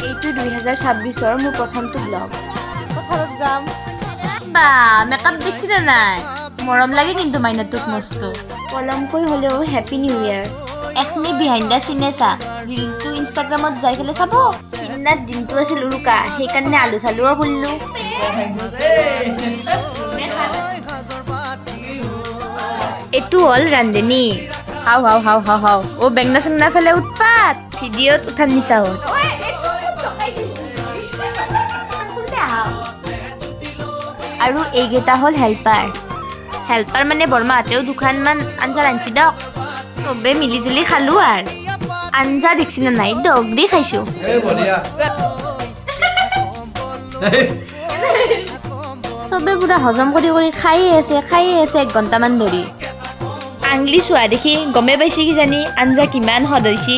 এইটো 2026ৰ মোৰ প্ৰথমটো ব্লগ। পথাৰত যাম। বা, মেকআপ দেখছি না নাই? মৰম লাগে কিন্তু মাইনাটোক মস্ত। পলমকৈ হ'লেও হেপী নিউ ইয়াৰ। এখনি বিহাইণ্ড the চিনে চা, ৰিলটো ইনষ্টাগ্ৰামত যাই পেলাই চাব। সিদিনাৰ দিনটো আছিল উৰুকা, সেইকাৰণে আলু চালুও পুৰিলোঁ। এইটো হ'ল ৰান্ধনী। হাও হাও হাও হাও হাও, অ' বেঙনা চেঙনা ফালে উৎপাত, ভিডিঅ'ত উঠাৰ নিচা হ'ল। আৰু এইকেইটা হ'ল হেল্পাৰ। হেল্পাৰ মানে বৰমাহঁতেও দুখনমান আঞ্জা ৰান্ধছি দক। চবে মিলি জুলি খালোঁ। আৰু আঞ্জা দেখছি না নাই? দগ দি খাইছোঁ। চবে পুৰা হজম কৰি কৰি খায়ে আছে, খায়ে আছে এক ঘণ্টামান ধৰি। আংলি চোৱা দেখি গমে পাইছে কিজানি আঞ্জা কিমান সোৱাদ হৈছে।